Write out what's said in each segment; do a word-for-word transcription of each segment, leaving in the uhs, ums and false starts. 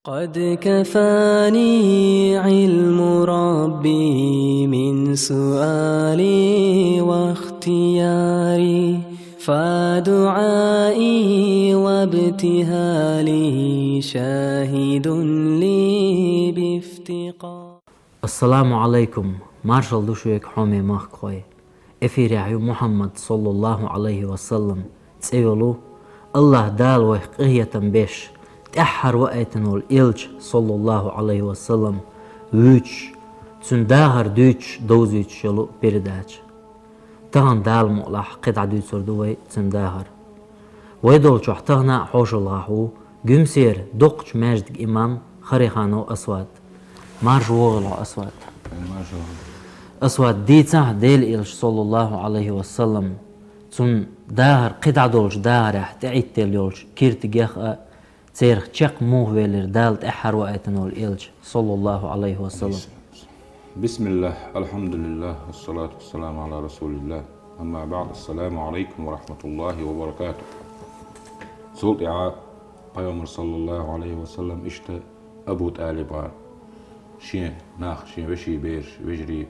قد كفاني علم ربي من سؤالي واختياري، فدعائي وابتهالي شاهد لي بافتقاري. Ассаламу алайкум, маршалла ду шуьга, хьоме махкахой. Эфирехь ю Мухьаммад, саллаллаху алайхи ва саллам, цӀе йолу, Аллах Дала вайх къинхетам беш, тӀаьххьара ваийтина волу элча, саллаллаху алайхи ва саллам, вуьйцуш, цуьнан дахар дуьйцуш, довзуьйтуш йолу передача. Тахана Дала мукъалахь кхидӀа дуьйцур ду вай цуьнан дахар. Вай долчохь тахана а хьошалгӀахь ву Гуьмсера доккхачу маьждиган имам Хариханов Асвад. Марша вогӀийла хьо, Асвад. Марша вогӀийла. Асвад, дийцахь Делан элча, саллаллаху алайхи ва саллам, цуьнан дахар, кхидӀа долчу дахарехь тӀеӀиттелла йолчу киртигех а, церах чекх муха велира Дала тӀаьххьара ваийтина волу элча, саллаллаху алайхи ва саллам. بسم الله، الحمد لله، والصلاة والسلام على رسول الله. أما بعد، السلام عليكم ورحمة الله وبركاته. Цул тӀаьхьа Пайхамар, саллаллаху алайхи ва саллам, иштта Абу ТӀалиб гӀар, шен нах, шен вешин бераш, вежарий,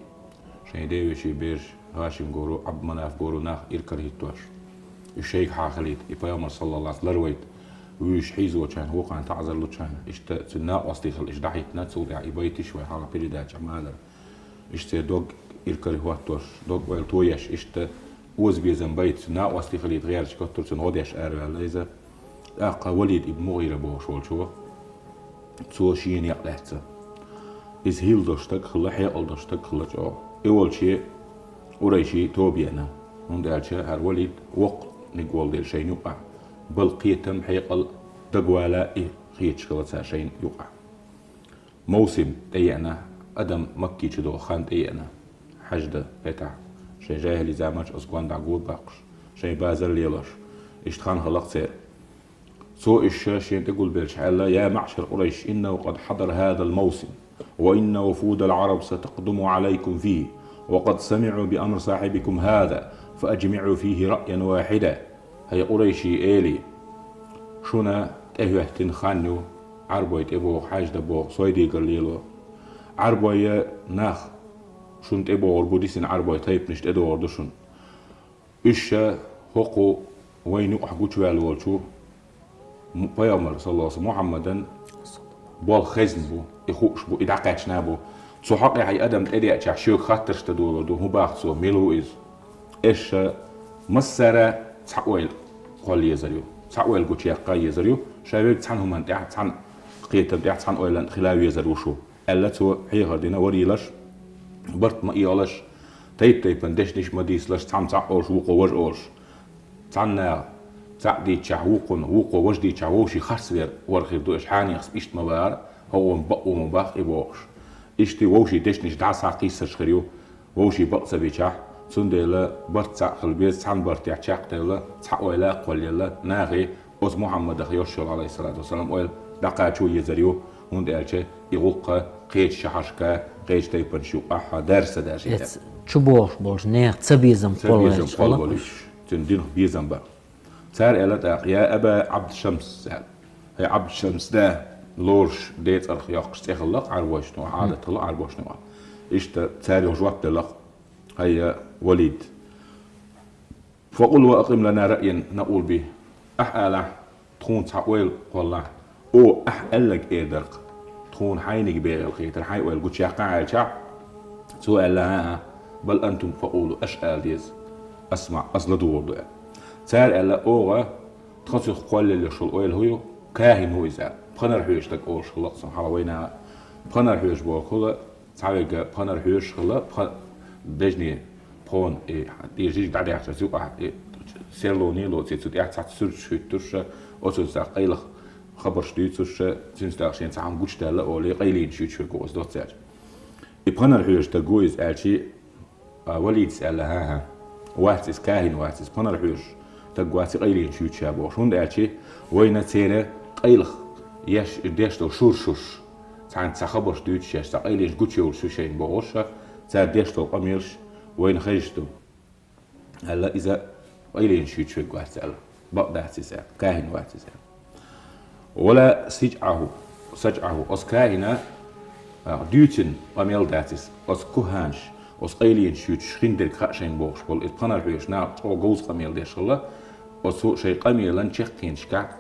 шен ден вешин бераш, Хашим гуру, Абдманаф гуру нах иракарахӀиттош, уьш шайгахьа хилийта, и Пайхамар, саллаллаху алайхи ва саллам, ларвайта, вуьйш хьийзочарна, вукхарна таӀзар лучарна, иштта цуьнан накъостий хилла, иштта дӀахӀиттина, цул тӀаьхьа и байташ вай хьалха передача ма-аллара. Иштта церан дог иракарахӀоттош, дог-ойла тоеш, иштта озабезам байта, цуьнан накъостий хилийта гӀерташ кхоьттура, цунна гӀо деш араваьлла иза. ТӀаккха Валид ибн МугӀира бохуш волчо, цо шена некъ лаьцна. Иза хӀилла долуш стаг хилла, хьекъал долуш стаг хилла чӀогӀа. И волче къурайшийн тоба еана, хӀунда аьлча хӀара Валид воккханиг волу дела шайна юкъахь, бала, кхетам, хьекъал, дагавала и хеташ хилла цара шайна юкъахь. Мовсим тӀееана, адам Макке чу догӀу хан тӀееана, хьаьжда, хӀетахь, шайн жаьхӀилий заманчу оцу гондахь гур баккхуш, шайн базар лелош, иштта хан хилла-кх церан. Цо уьш шена тӀе гулбелча аьлла: «يا معشر قريش، إنه قد حضر هذا الموسم، وإن وفود العرب ستقدم عليكم فيه، وقد سمعوا بأمر صاحبكم هذا، فأجمعوا فيه رأيا واحدا». ХӀай къурайшийн элий, шуна тӀехӀоьттина хан ю, Ӏарбой тӀебогӀу, хьаьжда богӀу, сойдигар лело. Ӏарбой нах шуна тӀебогӀур бу, дисина Ӏарбой тайпанаш тӀедогӀур ду шуна. Уьш ша хӀокху вайна юкъахь гучуваьлла волчу М-, пайхамар, саллаллаху алейхи ва саллям, Мухьаммадан болх хезна бу, и хууш бу, и дӀакхаьчна бу. Цу хьокъехь и адам тӀедеачахь, шоьга хаттарш дан долур ду, хӀун боху цо, мила ву иза? Аш ша массара цхьа ойла кхолла езар ю, цхьа ойла гучуяккха езар ю, ша верг цхьана хӀуманна тӀехь, цхьана кхетам тӀехь, цхьана ойланна хила везар ву шу, аьлла, цо хьехар дина варийлаш, барт ма оьгӀалаш, тайп-тайпана дешнаш ма дийцалаш, цхьамма цхьаъ олуш, вукхо важа олуш. Цхьанна цхьаъ дийцчахь вукхунна, вукхо важа дийцчахь вовшийн харцвер вара хир ду, аша хьанехас иштта ма вара, хӀокхо бакъо ма баккха и бохуш. Иштта вовшийн дешнаш дӀа схьа кхийсарш хир ю, вовшийн бакъ ца бичахь, цундела барт цхьаъ хила беза, цхьана бартехь чекхдаьлла, цхьа ойла а кхоллаелла, нахе оцу Мухьаммадах йолуш йолу, алейхиссалату вассалам, ойла дӀакхачо езар ю, хӀунда аьлча и гӀуллакх кхечу шахьаршка, кхечу тайпанаш юкъахь даржа ца даьржийта. Эц чу бохуш болуш нехан цабезам кхоллаелча хила. Цуьнан динах безам бара. Цара аьлла тӀаккха: «Я Аба Ӏабд-Шамс», аьлла. «ХӀай Ӏабд-Шамс да», лоруш ден цӀарах йоккхуш цӀе хилла-кх Ӏарбошна, Ӏадат хилла Ӏарбошна. Иштта цара юха жоп делла-кх: «ХӀай Валид, факъул ва акъим лана раъян накъул бихӀ». Ахь алахь, тхуна цхьа ойла кхоллахь. О, ахь аьлларг эр дара-кх, тхуна хьайниг бегӀийла хетара, хьайн ойла гучуяккха аьлчахь, цо аьлла: «ХӀан-хӀа, бал антум факъулу, аша ала деза, асмаӀ, ас ладугӀур ду», аьлла. Цара аьлла: «Оха тхан цуьнах кхоллаелла йолуш йолу ойла хӀун ю? Кахин ву иза», аьлла. Пханар хьоьжуш стаг олуш хилла-кх цунах хьалха вайна. Пханар хьоьжуш боху хила, цхьаверг пханар хьоьжуш хила, пха-, дежне пхона, и, и жижиг дӀадаьхча, цу юкъахь, и, серлоне лоций, цу тӀехь цхьацца суьрташ хӀуьттуш, оцунца тӀаккха къайлаха хабарш дуьйцуш, цуьнца тӀаккха шен цхьа хӀума гучудаьлла олий, къайленаш юьйцуш верг ву оцу доццаьрча. И пханар хьоьжуш стаг ву иза аьлчи, а, Валидас аьлла: «ХӀан-хӀа, вац иза кахин, вац иза, пханар хьоьжуш стаг вац, и къайленаш юьйцуш ша», бохуш. ХӀунда аьлчи вайна церан къайлаха еш, деш долу шура шуьш, цхьаьнца цхьа хабарш дуьйцуш еш, цхьа къайленаш гучуевлуш шу шайна бохуш, цара деш долу къамелаш вайна хезаш ду, аьлла, иза къайленаш юьйцуш верг вац аьлла. Бакъ дац иза аьлла, кахин вац иза аьлла. «Ва ла сиджӀахӀу». Саджъаху, оцу каина, а, дуьйцина къамел дац иза. Оцу куханаш, оцу къайленаш юьйцуш хиндерг хаьа шайна бохуш болу, иза пхьанар хьоьжуш, наха чӀогӀа говза къамел деш хилла, оцу шайн къамелан чаккхенашкахь,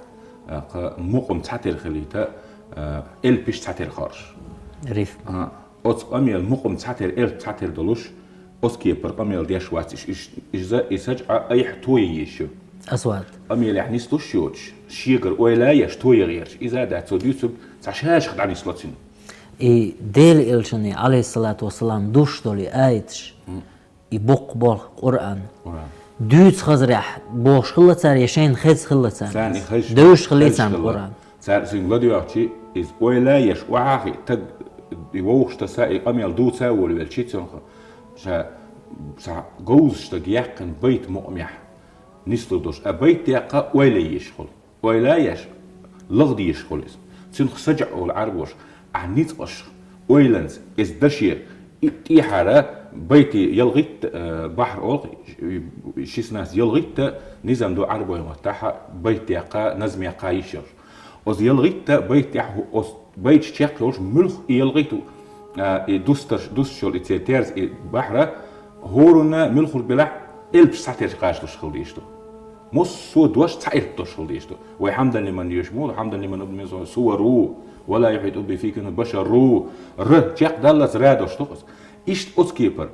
а, кха, мукъам цхьатера хилийта, а, элпаш цхьатера хоржуш. Рифма. А, оцу къамел мукъам цхьатера, элп цхьатера долуш, оцу кепара къамел деш вац иш-, иш-, иза, и Саджъа айхьа тоя езаш ю. Асвад. Къамелехь нислуш йоцуш, шегара ойла а еш, тоя гӀерташ. Иза а дац, цо дуьйцург цхьа шашах дӀанисло цуьнан. И Делан элчане, алейхиссалату вассалам, душ долу и аяташ, и боккха болх Къуръан. Къуръан. Дуьйцу хазарехь бохуш хилла цара, я шайна хеза хилла цара? Царна и хезаш, девзаш хилла хезаш царна хилла. Къуръан. Цара цуьнга ладоьгӀчи, иза ойла а еш, охьа а хиъ, таг и вовшах таса, и къамел дуца а волавелчи цунах, ша, ша говзаш стаг яьккхина байт мукъамехь нислур долуш. А байт деккха ойла езаш хуьлу. Ойла еш, лагӀа дезаш хуьлу иза. Цуьнах Саджъа олу Ӏарбоша, ахь ницкъаш ойланца, иза даше, и тӀехьара байти ялгӀитта, э, бахьар олу, шестнадцать ялгӀитта низам ду Ӏарбойн маттахь, байт деккха, назма яьккха йиш йолуш. Оцу ялгӀитта байт тӀехь, оцу байташ чекх йолуш, муьлхха и ялгӀитта, а, и дусташ, дусташ йолу и церан терза и бахьара, хӀоранна муьлххара белахь элпаш цхьатерчу кхачалуш хила дезаш ду. Массо а дош цхьа элп долуш хила дезаш ду. Вай хьамдан лиман йоьшу муха, хьамдан лиман, сувару, ва ла юхьитӀу бихи кунун башару, р чекхдаллалц ра долуш ду-кх иза. Иштта оцу кепара.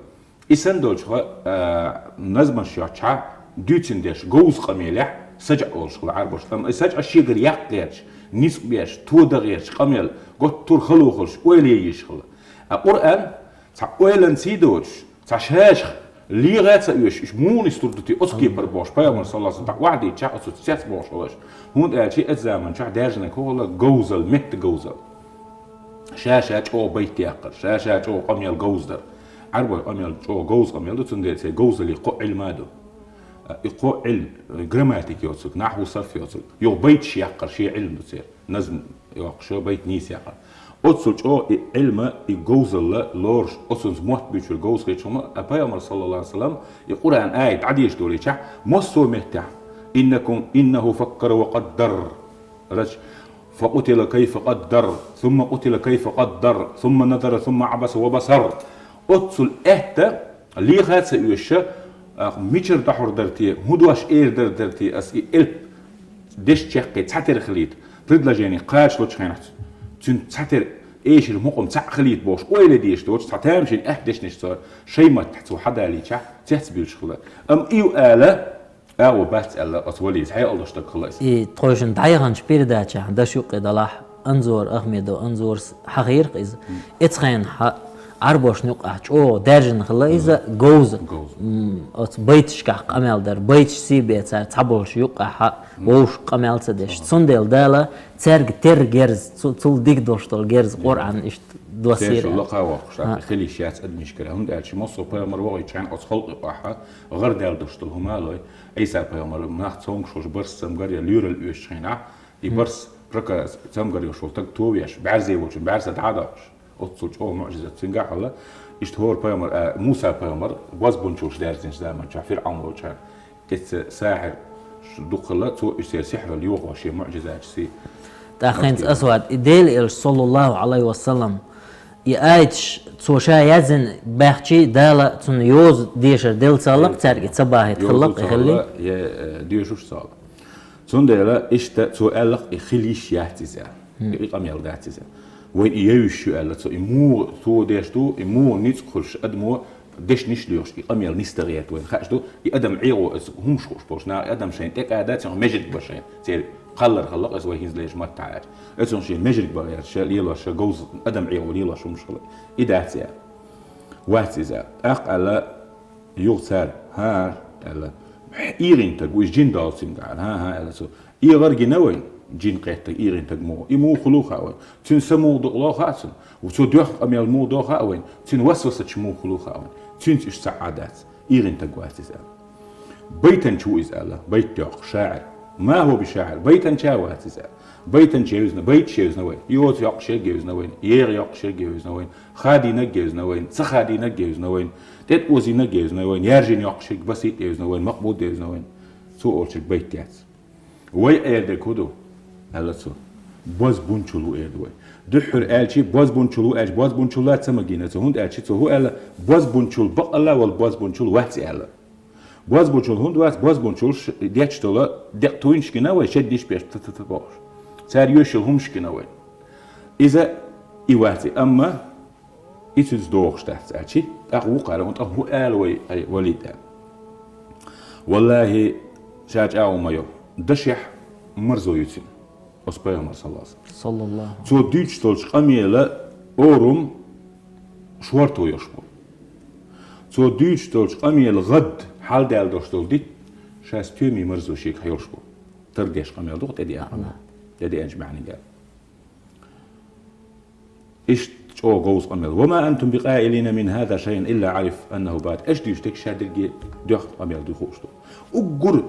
И санна долчуха, а, назманаш йоцчахьа, дуьйцина деш говза къамелехь Саджъа олуш хилла Ӏарбоша. Амма и Саджъа шегара яккха гӀерташ, ницкъ беш, тодан гӀерташ къамел, готтур хало хуьлуш, ойла езаш хилла. А Къуръан цхьа ойланца а доцуш, цхьа шашах легӀа а ца оьшуш, уьш муха нислур ду те оцу кепара бохуш, пайхамар, саллаллаху алейхи ва саллям, тӀаккха охьадийцичахь оцу цец бохуш хилла. ХӀунда аьлча и заманчохь даьржинарг хӀун хилла, говзалла, метта говзалла. Ша-ша чӀогӀа байт яккхар, ша-ша чӀогӀа къамел говза дар. Ӏарбойн къамел чӀогӀа говза къамел ду, цундела церан говзаллин кхо Ӏилма а ду. И кхо Ӏилма, грамматика йоцург, нахьву, сарф йоцург. Юха байташ яккхар шен Ӏилма ду церан. Назм йоккхуш, байт нийса яккхар. Оццул чӀогӀа и Ӏилма, и говзалла лоруш, оцунца мотт буьйцур говза хилча хӀума, а пайхамар, саллаллаху алейхи ва саллям, и Къуръан аят дӀадешаш долийчахь, массо а меттехь: «Иннакум, иннаху факкара ва къаддар». Рач. «Факъутила кайфа къаддар, сумма къутила кайфа къаддар, сумма назара, сумма абаса ва басар». Оццул аьтта, леха а ца оьшуша, а, мичара дӀахьур дара те, хӀун дош эр дара дара те, ас и элп дешчеккхе цхьатера хилийта, предложени кхачалучу хенахь цуьнца цхьатера эшар мукъам цхьаъ хилийта бохуш, ойла дезаш доцуш, цхьа тамашийна аьтта дешнашца шайн маттахь цо хьадалийчахь, цецбуьйлуш хилла. Амма и ю ала, агӀо бац аьлла, оцу валийца хьекъал долуш стаг хилла иза. И тхойшинна дӀаяханчу передачехь, даш юккъе далахь, Анзор, Ахмедов Анзорс хьахийра-кх иза. Эцхьайна хьа Ӏарбошна юккъехь чӀогӀа даьржина хилла иза, говза. Говза. М, оцу байташкахь къамел дар, байташ сий бен цара цхьаболуш юккъехь хьа вовшах къамел ца деш. Цундела Дала цаьрга терра герз, цу-, цул дика долуш долу герз Къуръан иштта доссийра. Церан лакха воккхуш, хила йиш яц адамашкара. ХӀунда аьлча массо а пайхамар вахийтчу хьайн оцу халкъ юкъахь гӀарадаьлла долуш долу хӀума лой. Ӏийса-пайхамар нах цомгуш волуш барс цамгар я лоьрал оьшучу хенахь, и барс прака цамгар йолуш волу стаг товеш, бӀаьрзе волчун бӀаьрса дӀа а доккхуш. Оццул чӀогӀа муӀжизат цуьнгахь а хилла. Иштта хӀора пайхамар, а, Муса-пайхамар бозбунчаллаш даьржинчу заманчохь, ФирӀавн волчохь, эцца сахьир дукха хилла, цо уьш церан сихьралла йохош, шен муӀжизаташций. ТӀаккха хӀинца, Асвад, и Делан элча, саллаллаху Ӏалайхи ва саллам, и аяташ цо ша яздина баьхчий, Дала цунна йоза дешар делла ца хилла-кх цаьрга, и ца бахийта хилла-кх и хилли. Е, э, доьшуш ца хилла. Цундела иштта цо аьлла-кх, и хила йиш яц иза. И къамел дац иза. Вайн и евзаш ю аьлла цо, и муха цо деш ду, и муха ницкъ хуьлуш адамо дешнаш а доьхуш, и къамел нисдан гӀерта вайна хаьаш ду, и адам Ӏехо, аса хӀумаш хууш болуш наха, и адам шайн тӀекӀада, цунах межиг бан шайн. Церан кхаллар хилла-кх аса вай хӀинца лелачу маттахь аьлча. Аса цунах шен межиг бан гӀерта, ша лелош, ша говза, адам Ӏехо лелош хӀумаш хилла. И дац я. Вац иза. ТӀаккха аьлла юха цара: «ХӀа, — аьлла, — ИгӀин таг ву, иза жин долу цуьнга», — аьлла. «ХӀа, хӀа», — аьлла цо. ИгӀар гина вайн, жин кхеттаг, игӀин таг муха, и муха хуьлу хаьа вайн. Цуьнан са муха дукъало хаьа цунна. Цо доьхна къамел муха до хаьа вайн. Цуьнан васвасаташ муха хуьлу хаьа вайн. Цуьнца уьш цхьа а дац. ИгӀин таг вац иза аьлла. Байтанча ву иза аьлла. Байт доьккху, шаӀир. Ма хӀуа би шаӀир. Байтанча а вац иза аьлла. Байтанча евзина, байташ евзина вайн. Йоца йоккхуш ерг евзина вайн. ЕгӀа йоккхуш ерг евзина вайн. Хадийнарг евзина вайн. Ца хадийнарг евзина вайн. ТӀетӀозийнарг евзина вайн. Яржийна йоккхуш ерг, басийта евзина вайн. Макъбуд евзина вайн. Цо олучерг байт яц. Вай эр дерг хӀун ду? Аьлла цо. Бозбунчал ву эр ду вай. Дуьххьара аьлча, бозбунчал ву аьлча, бозбунчал вац ца магийна цо, хӀунда аьлча цо хӀун аьлла, бозбунчал бакъалла вала бозбунчал вац аьлла. Бозбунчал хӀунда вац, бозбунчалш детташ дола декъ тойнаш гина вай, шедниш беш, т-т-т бохуш. Цара йоьшал хӀумаш гина вай. Иза и вац, амма и цуьнца догӀуш дац аьлча, тӀаккха вукхара, тӀаккха хӀун ала вай, ай, Валид аьлла. Валлахи, ша чӀагӀо ма йо, дашехь марзо ю цуьнан. Оцу пайхамар саллаллаху алейхи ва саллям. Саллаллаху. Цо дуьйцуш долчу къамела орам шорто йолуш бу. Цо дуьйцуш долчу къамела гӀад хьалдаьлла долуш долу дит, шаьш стоьмийн марзо шега йолуш бу. Тардеш къамел ду, тӀедеана къамел. ТӀедеанчу маьӀниг аьлла. Иштта чӀогӀа говза къамел. «Ва ма антум бикъаилина мин хаза шайъан илла ариф аннаху батил». Аша дуьйцуш дерг ша дерриге доьхна къамел ду хууш ду. Уггар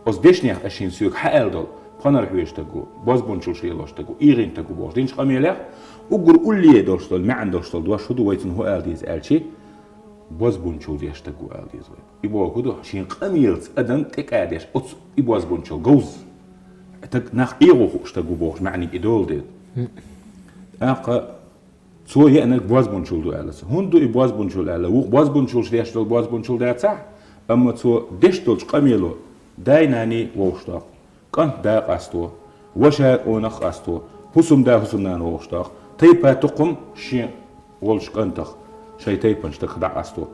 оцу дешнех аша шена соьга хьааьлла долу, пханара хьоьжуш стаг ву, бозбунчалш лелош стаг ву, эгӀина стаг ву бохуш динчу къамелех, уггар улле долуш долу, маьӀна долуш долу дош хӀун ду, вай цунна хӀун ала деза аьлча, бозбунчал деш стаг ву ала деза вай. И боху хӀун ду, шен къамелаца адам тӀекӀадеш, оцу и бозбунчал говза. Стаг нах эгӀо хууш стаг ву бохуш маьӀниг и долу дела. ТӀаккха цо еанарг бозбунчал ду аьлла цо. ХӀунда ду и бозбунчал аьлла? Вукху бозбунчалш деш долу бозбунчал дацахь, амма цо деш долчу къамело дай-наний вовшах доккху, кӀант-да къасто, ваша-къонах къасто, хӀусамда хӀусамнана вовшах доккху, тайпа-тукхам шен волчу кӀантах, шайн тайпанчу стагах дӀакъасто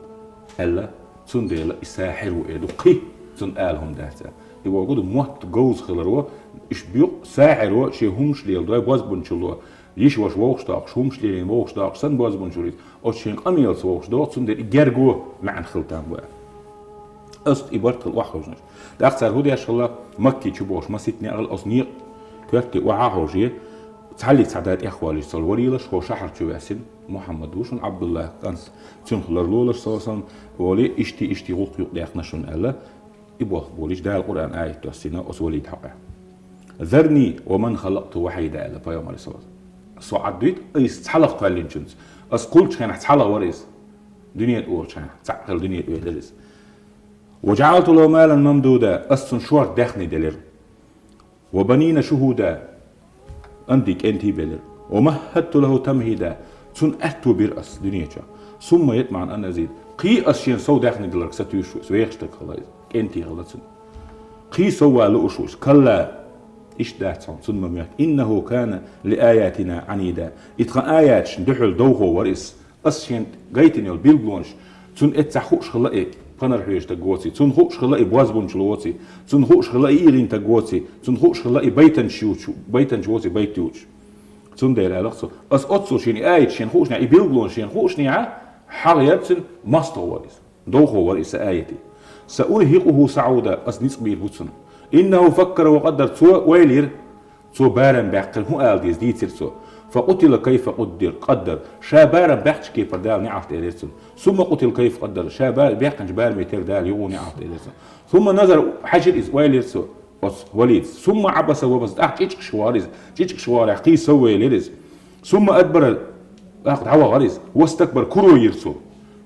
аьлла, цундела и сахьир ву эр ду, кхин цунна ала хӀума дац аьлла. И боху ду мотт говза хиларо, иштта буьйцу сахьиро шен хӀумаш леладой, бозбунчало, йиша-ваша вовшах доккхуш, хӀумаш лелийна вовшах доккхуш санна бозбунчал ю иза. Оцу шен къамелаца вовшах доху, цундела и герго маьӀна хила там бу аьлла. Аса и барт хила охьахевшинарш. ТӀаккха цара хӀун деш хилла, Макки чу бохуш масийтта некъ хилла, оцу некъа коьрте охьа а хьожий, цхьаллиг цхьа да тӀехвалийча цо варийлаш, хӀо шахьар чу ваьссина, Мухьаммад ву шуна, Ӏабдуллах кӀант, цуьнах ларлолаш, саллаллаху алейхи ва саллям, олий, иштта, иштта гӀуллакх юкъадаьккхина шуна аьлла, и боху болийча, Дала Къуръан аят доссийна оцу Валид хьокъехь. «Зарни ва ман халакъту вахьида», аьлла пайхамар, саллаллаху алейхи ва саллям. Со Ӏад дуьйту, иза цхьалха кхоьллинчуьнца. Аса кхуллучу хенахь цхьалха вара иза. Дуьне тӀе олучу хенахь, цхьаъ хилла дуьне тӀе велира иза. «Ва жаӀалту лаху малан мамдуда», аса цунна шорта даьхни делира. «Ва банина шухуда», анди кӀентий белира. «Ва маххадту лаху тамхида», цунна аьтто бира аса дуьне чохь. «Сумма ятмаӀу ан азид», кхин аса шена сов даьхни даларг сатуьйсуш ву иза, вехаш стаг хилла иза, кӀентий хилла цуьнан. Кхин сов ван лууш ву иза. «Калла», иштта дац хьуна, цунна ма моьтту. «Иннаху кана ли аятина Ӏанида». И тхан аяташна дуьхьал довхо вара иза. Аса шена гайтина йолу билгалонаш, цунна эццахь хууш хилла и пханара хьоьжуш стаг воций, цунна хууш хилла и бозбунчал воций, цунна хууш хилла и эгӀина стаг воций, цунна хууш хилла и байтанча юучу, байтанча воций байт юучу. Цундела аьлла цо, аса оццул шена и аят шена хуушнехь, и билгалонаш шена хуушнехь, хьагӀ яра цуьнан, мостагӀа вара иза. Довхо вара иза аятий. «Саурхикъуху саӀуда», аса ницкъ бийр бу цунна. «Иннаху факкара ва къаддар», цо ойла йира. Цо барам баьккхира, хӀун ала деза дийцира цо. «Факъутила кайфа къуддир, къаддар». Ша барам баьккхачу кепара Дала неӀалт элира цунна. «Сумма къутила кайфа къаддар». Ша ба-, баьккхинчу бараме тера Дала юха неӀалт элира цунна. «Сумма назар», хьаьжира иза, ойла йира цо, оцу Валида. «Сумма Ӏабаса ва басар». ТӀаккха чӀичкъаш вахара иза. ЧӀичкъаш вахарехь кхин сов ваьлира иза. «Сумма адбара», тӀаккха дӀавахара иза. «Вастакбар», куро йира цо.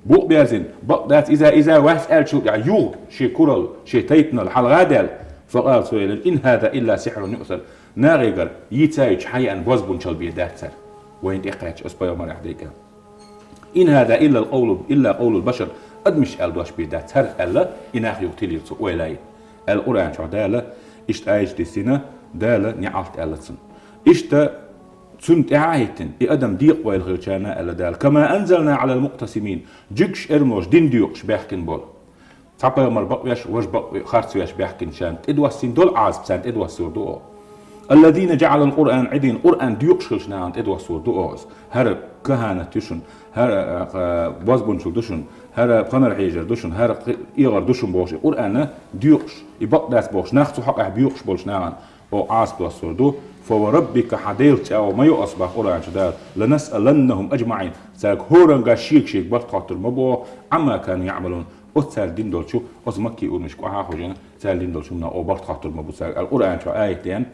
Букъ берзина, бакъ дац иза, иза вац аьллачул тӀаьхьа юха шен куралла, шен тайпанал хьалха а даьлла, «факъала», цо элира: «Ин хаза илла сихьрун юъсар». Нахегара йийца йича хьан яьнна бозбунчал бен дац цара. Вайна тӀекхаьчча аса пайхамарехь дайкъа. «Ин хаза илла къавлу, илла къавлул башар». Адамаш аьлла дош бен дац цара аьлла, и нах юха тилира цо, ойла йина. Аьлла Къуръан чохь Дала, иштта аят диссина, Дала неӀалт аьлла цунна. Иштта цунна тӀаьхьа а хӀиттина, и адам декъа ойла хилчарна аьлла Дала: «Кама анзална Ӏалал мукътасимин». Жуьгташ, эрмалош, дин доькъуш баьхкина болу. Цхьа пайхамар бакъвеш, важа бакъвеш, харцвеш баьхкинчарна тӀедоссийна долу Ӏазап царна тӀедоссор ду оха. «Аллазина жаӀалал Къуръан Ӏидин», Къуръан доькъуш хилчу нахана тӀедоссор ду оха иза. ХӀара каханат ю шуна, хӀара, а, бозбунчал ду шуна, хӀара пханар хьежар ду шуна, хӀара кхи-, эгӀар ду шуна бохуш, и Къуръанна доькъуш, и бакъ дац бохуш, нах цу хьокъехь боькъуш болчу нахана оха Ӏазап доссор ду. «Фа ва раббика», хьан Делаца чӀагӀо ма йо аса, бах Къуръан чу Дала, «ланасъаланнахум аджмаӀин». Цаьрга хӀоранга шега-шега барт хоттур ма бу оха, «Ӏамма кану яӀмалун». Оцу цара дина долчу, оцу Макки урамашка охьа а хьожина, цара дина долчу хӀуманах оха барт хоттур ма бу цаьрга, аьлла Къуръан чохь аят деана.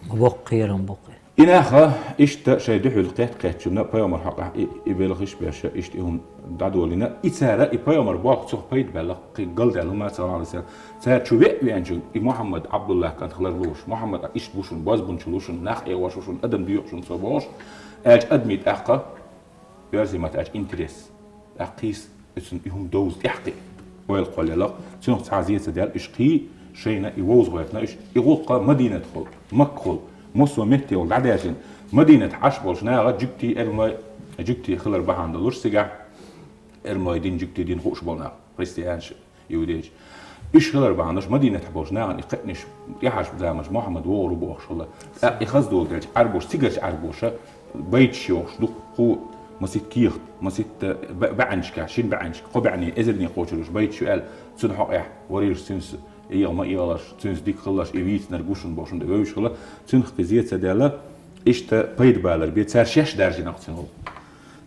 Боккха кхерам бу кхин. И нах иштта шайн дуьхьал кхетта-кхеттачунна пайхамар хьокъехь и, и белхаш беш, иштта и хӀума дӀадолийна. И цара, и пайхамар боху цох пайда баьлла, кхин галдаьлла хӀума ца валийса. Цара чу веа веанчу, и Мухьаммад Ӏабдуллах кӀант хилар лууш. Мухьаммад иштта ву шуна, бозбунчал ву шуна, нах эгӀош ву шуна, адам доькъуш ву шуна со бохуш. Аьлча адамий тӀаккха, оьрсийн маттахь аьлча интерес, тӀаккха кхийса, уьш цунна и хӀума довза тӀехкхиа. Ойла кхоллаелахь, цунах цхьа зе ца даьлла, уьш кхий шайна и вовза гӀойтина, уьш и гӀуллакх Мадинатхула, Маккахула, массо а метте йолу дӀадаьржина, Мадинат Ӏаш болчу наха жуьгтий, эрмалой, жуьгтий хилар бахьана долуш цигахь, эрмалой дин, жуьгтий дин хууш болу нах, христианаш, иудейш. Уьш хилар бахьана долуш Мадинатехь болчу нахана и кхаънаш, тӀаьхьарчу заманчу Мухьаммад вогӀур ву бохуш хилла. ТӀаккха и хаза дола делча Ӏаьрбоша, цигарчу Ӏаьрбоша, байташ йохуш, дуккха маситта кехат, маситта баьӀанашкахь, шина баьӀанашка, кхо баьӀне, эзарне кхочур йолуш байташ ю аьлла, цуьнан хьокъехь, варийлаш цуьнца эгӀа ма эгӀалаш, цуьнца дика хилалаш, и вийцинарг ву шуна бохуш, вевзаш хилла, цуьнах кхин зе ца даьлла, иштта пайда балар бен, цара шаьш даржийна-кх цуьнан гӀуллакх.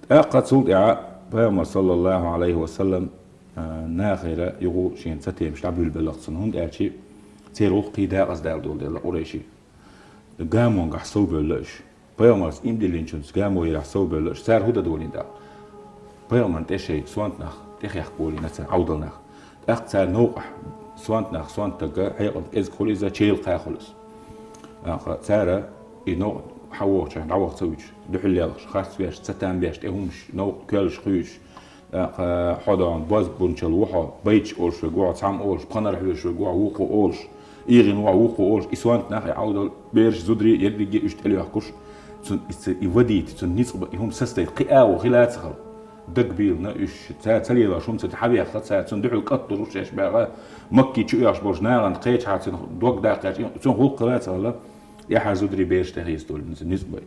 ТӀаккха цул тӀаьхьа Пайхамар, саллаллаху Ӏалайхи ва саллам, а, нахера юха шена ца темаш дӀабуьйлабелла-кх цунна, хӀунда аьлча церан гӀуллакх кхин декъаза даьлла долу дела къурайшийн. Гамонгахь совбевлла уьш. Пайхамарца имдиллинчуьнца гамо ярехь совбевлла уьш. Цара хӀун дан долийна тӀаккха? Пайхамарна тӀе шайн сонта нах тӀехехка волийна цара, Ӏовдал нах. ТӀаккха цара новкъахь сонта нах, сонта стаг хьекъална кӀезиг хуьлу иза, чайла кхаьа хуьлу иза. ТӀаккха цара и новкъа хьан вогӀучохь дӀаваха ца вуьтуш, дуьхьал лелхаш, харц веш, цатам беш, тӀе хӀумаш, новкъа коьллаш хуьйцуш, тӀаккха хьо догӀна бозбунчалла ву хьо, байташ олуш верг ву хьо, цхьамма олуш, пханар хьоьжуш верг ву хьо, вукхо олуш, ИгӀина ву хьо, вукхо олуш, и сонта нах, и Ӏовдал бераш, зударий, ерриге уьш тӀелоьхкуш, цунна иза и вадийта, цунна ницкъ бан, и хӀума сацадайта кхин агӀо хила а ца хилла. Дагабийлина уьш, цара ца лелош хӀума ца хьавеха цара, цунна дуьхьал кӀант лур ву шаьш баьгӀа, Макке чу оьхуш болчу нахана кхечахьа цунах дог даккха гӀерташ, цунна гӀуллакх хила а ца хилла, тӀаьхьара зударий, бераш тӀехеца долийна цунна ницкъ байта.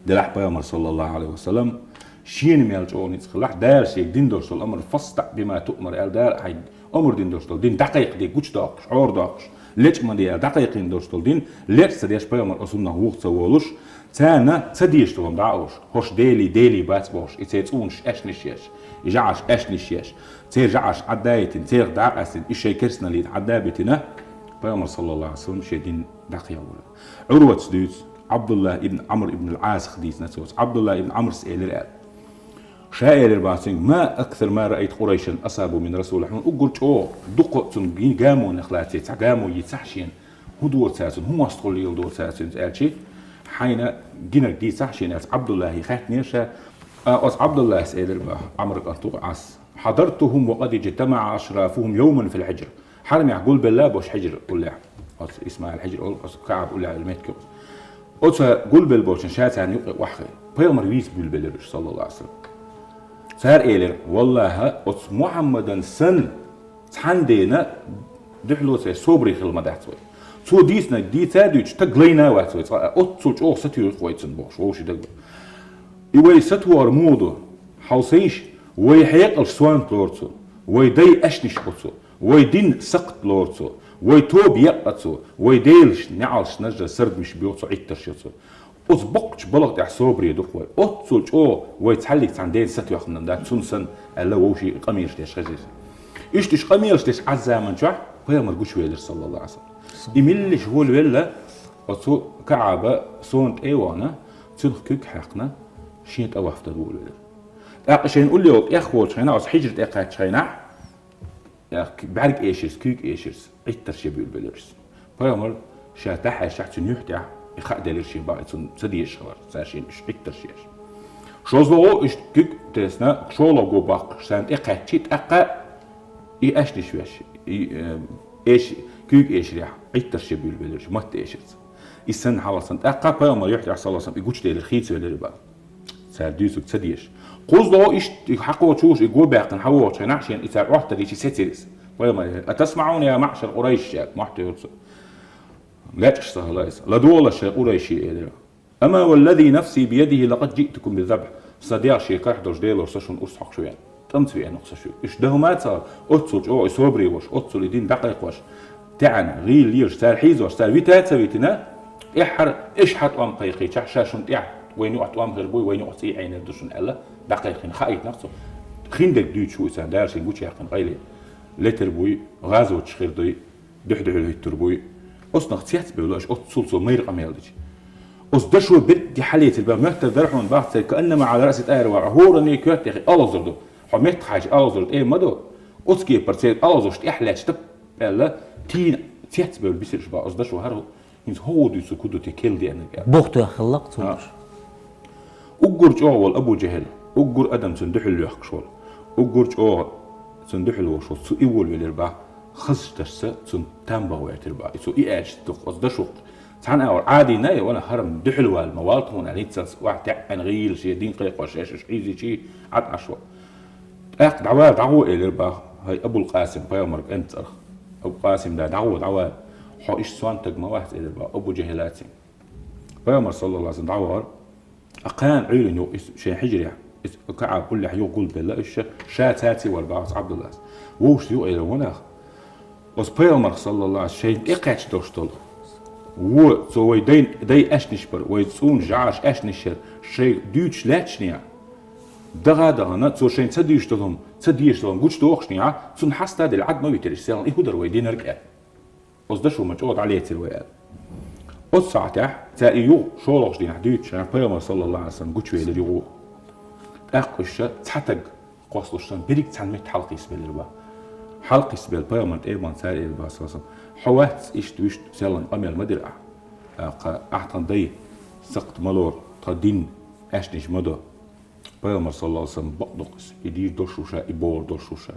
Делахь Пайхамар, саллаллаху Ӏалайхи ва саллам, шена мел чӀогӀа ницкъ хилахь, Дала шега дина долуш долу амр, «фасдаӀ бима туъмар», аьлла, Дала хьайга амр дина долуш долу дин дӀакхайкхаде, гучудоккхуш, хьорадоккхуш, лечкъа ма де аьлла, дӀакхайкхийна долуш долу дин лечкъа ца деш, Пайхамар оцу хӀуманах вуха ца волуш, царна ца дезаш долу хӀума дӀа а олуш, хӀорш делий, делий бац бохуш, и церан цӀунаш аьшнаш еш, и жӀараш аьшнаш еш, церан жӀараш Ӏадда а йитина, церах дӀа а къаьстина, и шайн керстаналлица Ӏадда а битина, Пайхамар, саллаллаху Ӏалайхи ва саллам, шен дин дӀакхайкхийна волура. Ӏурватас дуьйцу, Ӏабдуллах ибн Ӏамр ибн ал-Ӏасах дийцина цо. Ӏабдуллах ибн Ӏамрас элира аьлла. Ша элира бах цуьнга: «Ма аксар ма раайт Къурайшан асабу мин Расулилла». Хьуна уггар чӀогӀа дукха цунна гин гамонах лаций, цхьа гамо йийцахь шена, хӀун дора цара цунна, хӀун мостагӀалла леладора цара цуьнца аьлча, хьайна гинарг дийцахь шена аьлла, Ӏабдуллахе хаьттинера ша. А, оцу Ӏабдуллахас элира бах, Ӏамр кӀант ву-кх Ӏас: «Хьадарттухум ва къад ижтамаӀа ашрафухум йовман фил хьижр». Хьарамехь гулбелла бо уьш хьижр уллехь. Оцу Исмаил хьижр олу, оцу КаӀба уллехь йолу меттиг ю. Оцу гулбелла болчун ша царна юкъе охьахиъна. Пайхамар вийца буьйлабелира уьш, саллаллаху Ӏалайхи ва саллам. Цара элира: «Валлахьа, оцу Мухьаммадан санна цхьана дена дуьхьало ца еш собаре хилла ма дац вай. Цо дийцинарг дийца а дуьйцуш, стаг лайна а вац вай цкъа а, оццул чӀогӀа сатуьйхира-кх вай цунна», – бохуш, вовшийн дага. И вай сатохар муха ду? Хьовсийша, вай хьекъалш сонта лору цо, вай дай аьшнаш бо цо, вай дин сакхт лору цо, вай тоба екъа цо, вай делаш неӀалш нажа сардамаш бо цо, Ӏиттарш йо цо. Оцу боккхачу балха тӀехь собаре ду-кх вай. Оццул чӀогӀа вай цхьаллиг цхьана дена сатоьхна дац, цунна санна, аьлла, вовшийн къамелаш деш хезира. Иштта уьш къамелаш деш Ӏаззаман чохь Пайхамар гучувелира, саллаллаху Ӏалайхи ва саллам. И миллиш волавелла, оцу КаӀба сона тӀе а вахана, цунах куьг а хьаькхна, шен тӀаваф дан волавелира. ТӀаккха шайна уллехула тӀех волчу хенахь, оцу хьижра тӀе кхаьччу хенахь, бӀаьрг эшарца, куьйга эшарца, Ӏиттарш ян буьйлабелира уьш. Пайхамар ша дӀахьаьжчахь, цуьнан юьхь тӀехь и хаа делира шен бах, и цунна ца дезаш хилар, цара шена уьш Ӏиттарш еш. ШозлагӀа уьш куьг а тесна, шолгӀа го баккхаш, царна тӀе кхаьччи, тӀаккха и аьшнаш веш, и, э, эш-, куьйга эшарехь Ӏиттарш ян буьйлабелира уьш, матта эшарца. И санна хьалха санна, тӀаккха Пайхамар юьхь тӀехь, саллаллаху Ӏалайхи ва саллам, и гучуделира, хийцавелира и бах. Цара дуьйцург ца дезаш. КхозлагӀа иштта и хьакхочуш, и го баьккхина хьавогӀучу хенахь, шена и цара Ӏоттар йичи сецира иза. Пайхамар элира: «АтасмаӀуна, я маӀшар Къурайш?» – аьлла, мохь туьйхира цо. Лечкъаш ца хилла иза. ЛадогӀалаш, шайн къурайший, элира. «Амма валлази нафси биядихи лакъад жиътукум биззабхь». Сан дегӀ шен карахь долчу Делора, со шуна урс хьокхуш веана. ТӀамца веана-кх со шуьга. Уьш дан хӀума а ца хилла, оццул чӀогӀа и собаре волуш, оццул и дин дӀакхайкхош, таьӀна, гӀийла лелаш, цара хьийзош, цара вита а ца витина, тӀаьххьара, аша хьан тӀом кхайкхийчахь, ша шуна тӀехь, вайна юкъахь тӀом хир буй, вайна юкъахь цӀий Ӏийнар ду шуна аьлла, дӀакхайкхийна хаийтина-кх цо. Хиндерг дуьйцуш ву иза, Дала шен гучуяьккхина къайле. Летар буй, гӀазоташ хир дуй, дуьхь-дуьхьал хӀуьттур буй. Оцунах цецбевлла аша, оццул цо майра къамел дича. Оцу дашо берриге хьалецира бах, моьттар дара хьуна бах церг, кааннама Ӏала раъси тӀайрин вакъиӀ, хӀоранна коьртехь алхазар ду. Хьо меттахь хьаьжча алхазар тӀе ма до. Оцу кепара церг алхазарш тӀехь лаьтташ тап аьлла, тийна цецбевлла бисира уьш бах. Оцу дашо хӀара хӀинца хӀун дуьйцург хӀун ду те керла деанарг аьлла. Бух тоьхна хилла-кх цо. А. Уггар чӀоагӀа волу Абу Жахьил, уггар адам цунна дуьхьал лоьхкуш волу, уггар чӀоагӀа цунна дуьхьал волуш волу, цу и волавелира бах, хазачу дашца цунна там бан гӀоьртира бах. И цо и аьлча дукха оцу дашо. Цхьана агӀор Ӏадийна, и вана хӀара дуьхьал вала ма вала тхуна аьлла, хӀинццалц охьатаьӀӀина гӀийла шен дин кхайкхош, шаьш уьш хьийзичи, Ӏад Ӏаш вара. ТӀаккха дӀавала, дӀагӀо элира бах, хӀай Абул-Къасим, пайхамар кӀентан цӀарах. Абу-Къасим да, дӀагӀо, дӀавала. Хьо иштта сонтаг ма вац элира бах, Абу Жахьилаца. Пайхамар, саллаллаху Ӏалайхи ва саллам, дӀавахара. А кхана Ӏуьйранна юкъа иза шайн хьижарехь, иза КаӀбан уллехь юкъа гулбелла, уьш ша, ша цаьрца вара бах оцу Ӏабдуллас. Вовшашца юкъа элира ванах. Оцу пайхамарх, саллаллаху Ӏалайхи ва саллам, шайна тӀекхаьчна долуш долу. Вон, цо вай дайн, дай аьшнаш бара, вай цӀунна жӀараш аьшнаш яра, шайга дуьйцуш лаьтташехь. Даха а дахана, цо шайна ца дуьйцуш долу хӀума, ца дезаш долу хӀума гучудохушехь, цунна хьаста а делла Ӏад ма витира, иштта селхана и хӀун дара вай динарг аьлла. Оцу дашо ма чӀогӀа дӀалецира вай аьлла. Оцу сахьтехь, цара и юха шолгӀачу дийнахь дуьйцуш, пайхамар, саллаллаху Ӏалайхи ва саллам, гучувелира юха. ТӀаккха уьш цхьа таг кхоссалуш санна, берриг цхьана метте хьалакхиссабелира бах. Хьалакхиссабелла пайхамарна тӀе а бахана, цара элира бах, саллаллаху Ӏалайхи ва саллам, хьо вац иштта вуьшта селхана къамел ма дира ахь. ТӀаккха ахь тхан дай сакхт ма лору, тхан дин аьшнаш ма до. Пайхамар, саллаллаху Ӏалайхи ва саллам, бакъ доккхуш, и дийр долуш ву ша, и бохур долуш ву ша,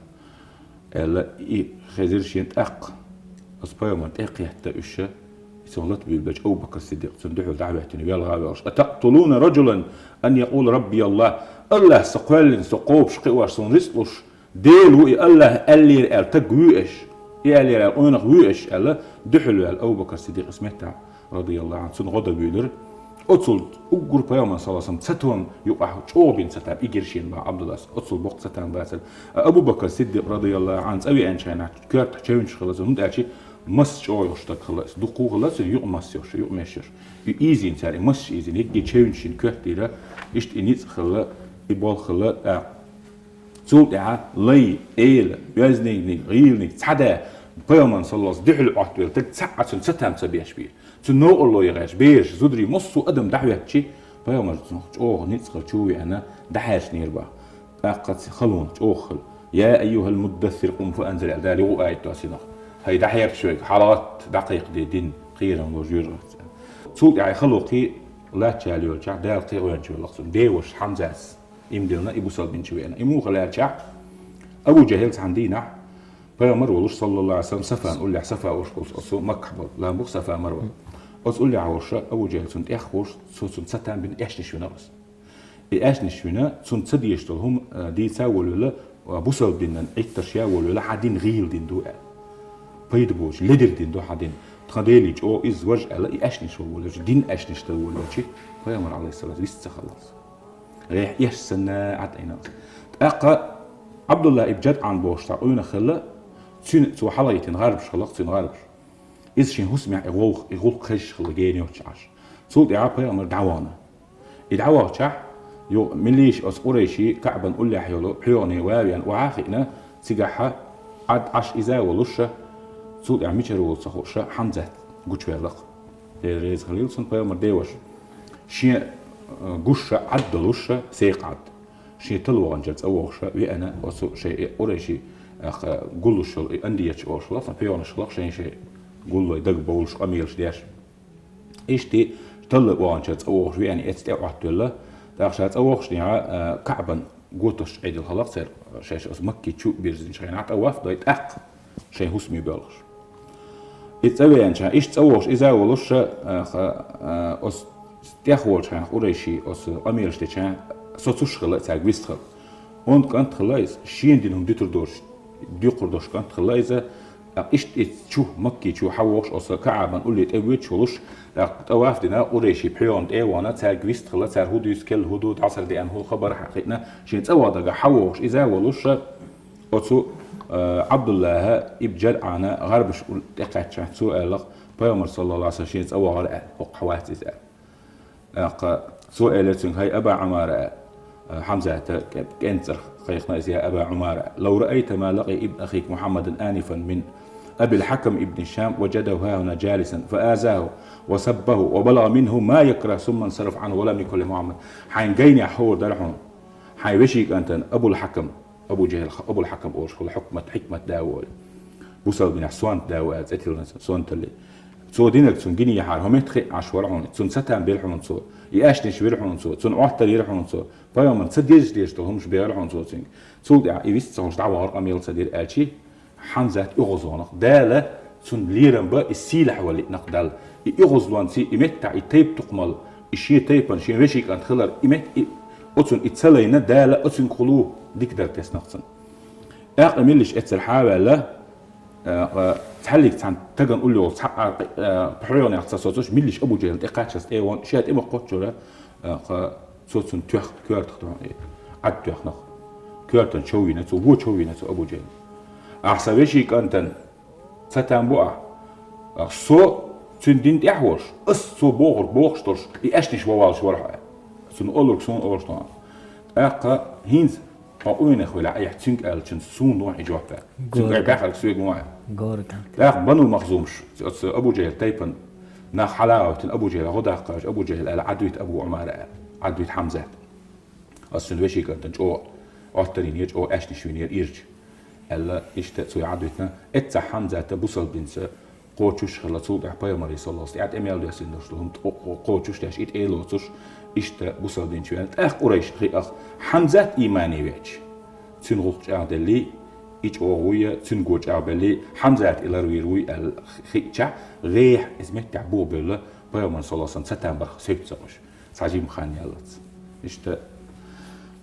аьлла, и хезира шена тӀаккха. Оцу пайхамарна тӀе а кхетта уьш, и цунах лата буьйлабелча Абу Бакр Сиддикъ цунна дуьхьал дӀахӀоьттина, велха а велхаш: «أتقتلون رجلا أن يقول ربي الله؟ АллахӀ со кхоьллина, со кхобуш кхиош, суна рицкъ луш Дела ву и, АллахӀ аьллера аьлла таг вуьй аш? И аьллера аьлла къонах вуьй аш?» аьлла, дуьхьал ваьлла Абу Бакр Сиддикъ, исметтахь, радияллаху Ӏанху, цунна гӀо дан буьйлира. Оцул уггар пайхамар, саллаллаху Ӏалайхи ва саллам, цатам юкъахь чӀогӀа бина цатам, и гира шена бах Ӏабдуллас. Оцул боккха цатам бацара. А Абу Бакр Сиддикъ, радияллаху Ӏанху, цӀа веанчу хенахь коьртах чевнаш хилла цунна, хӀунда аьлча масса чӀогӀа йолуш стаг хилла иза, дукха хилла цуьнан юкъамасса йолуш, юкъамеш йолуш. И ийзийна цара, и масса ийзийна, егге чевнаш йина коьртера, иштта и ницкъ хилла, и болх хилла, тӀаккха. Цул тӀаьхьа лай, эла, оьздангаллиг, гӀийланиг, цхьа да, пайхамарна, саллаллаху Ӏалайхи ва саллам, дуьхьал Ӏоттавелла стаг цхьа а цунна цатам ца беш бийра. Цунна новкъарло ян гӀерташ, бераш, зударий, массо а адам дӀахӀоьттича, пайхамар цунах чӀогӀа ницкъ хилла чу а веана, дӀахьаьрчинера бах. ТӀаккха цу халонах чӀогӀа хилла: «يا أيها المدثر قم فأنذر», аьлла, Дала юха аят доссийна: «ХӀай, дӀахьерча вайга, хьалагӀатта, дӀакхайкхаде дин, кхерам ло, жоьжахати». Цул тӀаьхьа и хало кхин латтачу йолчохь, Дала кхин гӀоьнча велла цунна, деваша Хьамзас. Иман диллина, и бусалба дин чу веана. И муха лаьрчахь, Абу Жахьил цхьана дийнахь, пайхамар волуш, саллаллаху Ӏалайхи ва саллам, Сафан уллехь, Сафа олуш болу оцу Маккахь болу лам бу-кх Сафа, Марва. Оцу уллехь волуш, Абу Жахьил цунна тӀехволуш, цо цунна цатам бина, аьшнаш вина оцу. И аьшнаш вина, цунна ца дезаш долу хӀума, а, дийца а волавелла, а, бусалба динан Ӏиттарш ян волавелла, хьан дин гӀийла дин ду аьлла. Пайда боцуш, ледара дин ду хьан дин. Тхан Деле чӀогӀа иза важа аьлла, и аьшнаш ван волавелча, дин аьшнаш дан волавелча, пайхамар, Ӏалайхиссалату, вист ца хилла. ГӀехь эш санна Ӏад Ӏийна. ТӀаккха Ӏабдулла ибн ЖадӀан бохуш цхьа къонах хилла, цуьнан, цо хьалагӀиттина гӀарбаш хилла-кх цуьнан, гӀарбаш. Иза шен хӀусамехь и гӀуллакх, и гӀуллакх хезаш хилла гена йоццуш Ӏаш. Цул тӀаьхьа пайхамар дӀавахана. И дӀавахчахь, юха милийша оцу къурайший КаӀбан уллехь йолу пхьоьгӀане ван а веана охьа а хиъна, цигахь Ӏад Ӏаш иза а волуш, цул тӀаьхьа мичара волу ца хууш, Хьамзат гучуваьлла-кх. Дела реза хилийла цунна, пайхамар деваша. Шен, э, гуш Ӏад долуш, секха Ӏад. Шен талла ваханчара цӀа вогӀуш веана оцу шайн и къурайший, аха, гуллуш йолу и андияташ олуш хилла, сан пхьоьгӀанаш хилла-кх шайн-шайн гуллой дагабовлуш, къамелаш деш. Иштта талла ваханчара цӀа вогӀуш веана, эцца тӀе а Ӏоттавелла. ТӀаккха ша цӀа вогӀуш дийнахь, а, КаӀбан готаш Ӏедал хилла-кх церан, шаьш оцу Макки чу бирзинчу хенахь, тӀаваф дой тӀаккха шайн хӀусаме боьлхуш. И цӀа веанчахь, иштта цӀа вогӀуш иза а волуш, а, ха-, а, оцу тӀехволчу хенахь къурайший оцу къамелаш дечахь, соцуш хилла, цаьрга вист хилла. Онда кӀант хилла иза, шена дина хӀума дуьтур доцуш, дукхур долуш кӀант хилла иза, а, иштта и чу, Макки чу хьавогӀуш, оцу КаӀбан улле тӀе воьдуш волуш, тӀаккха тӀаваф дина, къурайший пхьоьгӀана тӀе а вахана, цаьрга вист хилла, цара хӀун дуьйцу, керла хӀун ду, дӀасара деана хӀун хабар хьахиъна, шен цӀа ван дагахь хьавогӀуш иза а волуш, оцу, а, Ӏабдуллахьа ибн ЖадӀана гӀарбаш ул-, тӀекхаьччахь, цо аьлла-кх, пайхамар, саллаллаху Ӏалайхи ва саллам, шен цӀа вахара аьлла, хӀокху хьавац иза аьлла. ТӀаккха цо элира цуьнга: «ХӀай, Аба Ӏумара», аьлла, Хьамзата кӀе-, кӀентан цӀарах кхайкхина иза, «يا أبا عمارة، لو رأيت ما لقي ابن أخيك محمدا آنفا من أبي الحكم ابن هشام وجده هاهنا جالسا فآذاه وسبه وبلغ منه ما يكره ثم انصرف عنه ولم يكن لمحمد». Хьайна гайнехь хӀора дара хьуна, хьайн вешин кӀантана Абул-Хьакам, Абу Жахьил, Абул-Хьакам олуш хилла, Хьукмат, Хьикмат да ву олий. Бусалба динехь сонта да ву аьлла цӀе тиллина, сонталли. Цо динарг цунна гина яхьара, хӀумма хетта хиъна Ӏаш вара хьуна, цунна цатам бира хьуна цо, и аьшнаш вира хьуна цо, цунна Ӏоттар йира хьуна цо, пайхамарна ца дезаш дезаш долу хӀумнаш бера хьуна цо цуьнга. Цул тӀаьхьа и вист ца хӀумнаш дӀавахар къамел ца дира аьлчи, Хьамзат оьгӀазлонах Дала цунна лерам бан и сийлахь валли нах Далла. И оьгӀазлонций, и меттахь, и тайп-тукхамал, и шен тайпана, шен вешин кӀант хилар, и метта, и, оцунна и ца лайна Дала оцуьнгахула дика дар теснах цунна. ТӀаккха миллиш эццара хьаваьлла, Э, цхьаллиг цхьана тагана уллохула цхьа а, э, пхьоьгӀанех ца соцуш, миллиш Абу Джахьил тӀе кхаччалц тӀе а вон, шен тӀе ма кхоччура, э, кха-, цо цунна тоьхна, коьртах тоьхна, Ӏад тоьхнах. Коьртан чов йина цо, вон чов йина цо Абу Джахьил. Ахьа сан вешин кӀантан цатам бу ахь. Э, со цуьнан дин тӀехь а волуш, ас цо бохург бохуш долуш, и аьшнаш ван валлаш вара хьо. Цунна олург суна олуш ду хьуна. ТӀаккха хӀинца хьо къонах велахь, айхьа цуьнга аьллачунна суна лохьа жоп даьлла. Цуьнга ай баьхарг соьга лохьа. Гора кӀант. ТӀаккха Бану Махзумаш, оцу Абу Джахьил тайпана нах хьала а гӀоьттина, Абу Джахьил гӀо даккха а гӀоьттина, Абу Джахьил аьлла, Ӏад вита Абу Ӏумара аьлла, Ӏад вита Хьамзат. Ас цуьнан вешин кӀантана чӀогӀа Ӏоттар йинера, чӀогӀа аьшнаш винера ирча. Аьлла, иштта цо Ӏад витина, эццахь Хьамзата бусалба динца кхочуш а хилла, цул тӀаьхьа пайхамаре, саллаллаху алейхи ва саллям, тӀе а мел доьссина долуш ду хӀума, кхо-, кхо-, кхочуш а деш, и тӀе а лоцуш, иштта бусалба дин чу веана. ТӀаккха Къурайшна хиъах, Хьамзат иймане веача, цуьнан гӀуллакх чӀагӀделлий, и чӀогӀа вуй, цуьнан го чӀагӀбеллий, Хьамзат и ларвийр вуй аьлла хи-, хиъчахь, гӀехьа иза меттехь бухабевлла, пайхамарна, саллаллаху алейхи ва саллям, цатам барх севццо уьш. Цхьа жимма хан яьллалц. Иштта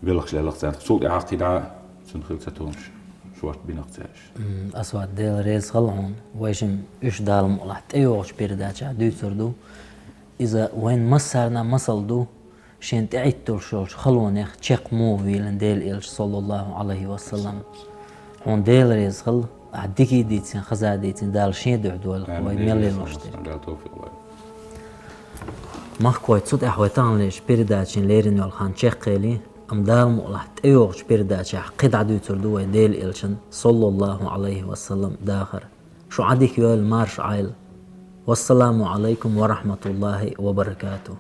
белхаш лелларх царна. Цул тӀаьхьа кхидӀа цуьнан хилла ца тумаш, шорта бинарх цаьраш. М, Асвад, Дела реза хила хьуна. Вайшимма уьш Дала мукъалахь тӀейогӀучу передачехь дуьйцур ду. Иза вайн массарна масал ду, шен тӀеӀитталуш йолчу халонех чекх муха вийлина Дела Элча, саллаллаху алейхи ва саллям. Хьуна Дела реза хила, ахьа дика а дийцина, хаза а дийцина, Дала шен дуьхьа дойла, вай мел лелош дерг. Дала тавфикъ лойла. Махкой, цу тӀехь вай таханлерчу передачин лерина йолу хан чекхъели, амма Дала мукъалахь тӀейогӀучу передачехь кхидӀа дуьйцур ду вай Дела Элчан, саллаллаху алейхи ва саллям, дахар. Шу Ӏа дика йойла, марша Ӏойла. Вассаламу алейкум ва рахматуллахи ва баракатух.